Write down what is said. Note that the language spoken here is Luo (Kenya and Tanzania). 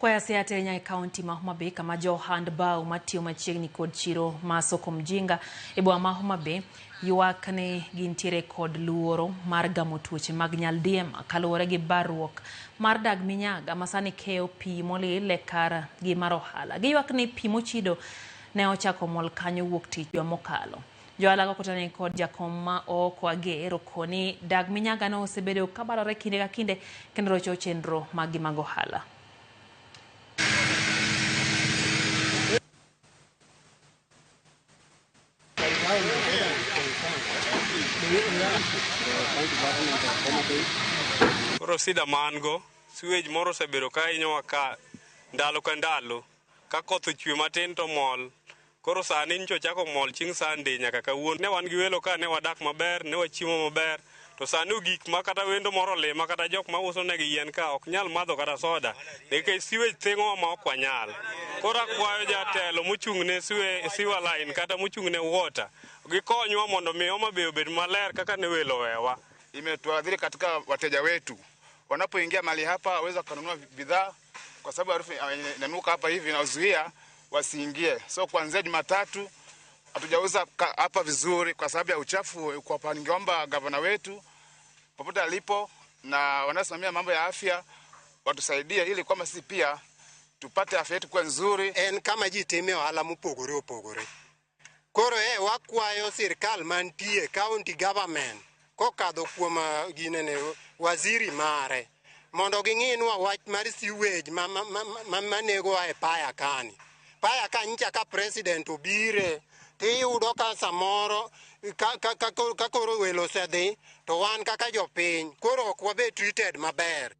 Kwaya Seattle nyaka e kaunti ma Homa Bay kama jo ohand bao matiyo machiegni kod chiro ma Soko Mjinga e boma ma Homa Bay ywak ni gintiere kod luoro mar gamo tuoche mag nyaldiema kaluwore gi barruok mar dag minyaga ma sani keyo pi molil e kar gi mar ohala. Giywak ni pi mochido ne ochako mol kanyo wuok tich juma mokalo. Johala go kotani kod jakom ma Ooko Ager okoni dag minyaga no osebedo kabarore kinde ka kinde kendo rocho chenro mag gi mag ohala. Koro sida ma an go, sewage moro osebedo ka hinyowa ka ndalo ka ndalo. Ka koth ochwe matin to mol. Koro sani nyocha ochako mol chieng' Sunday nyaka kawuono. Ne wan gi welo ka ne wadak maber, ne wachiemo maber. To sani ogik ma kata wendo moro olima kata jok ma uso negi yien ka ok nyal madho kata soda nikech sewage thing'owa ma ok wanyal. Koro akwayo jatelo mochung' ne sewer line kata mochung' ne water gikonywa mondo mi Homa Bay obed maler kaka ne welo owewa. Imetuadhiri katika wateja wetu wanapoingia mahali hapa waweza kununua bidhaa kwa sababu harufu inanuka hapa hivi inazuia wasiingie. So kuanzia Jumatatu hatujauza hapa vizuri kwa sababu ya uchafu. Kwa hapa ningeomba gavana wetu popote alipo na wanaosimamia mambo ya afya watusaidie ili kwamba sisi pia tupate afya yetu kuwa nzuri. En kama ji time ohala mopogore opogore. Koro e wakwayo sirkal mantie county government kokadho kuom ginene waziri mare mondo ging'inwa wach mar sewage manegowa e paya kani. Paya ka nyicha ka president obire tiyudo ka samoro ka koro welo osedhi to wan kaka jopiny koro ok wabed treated maber.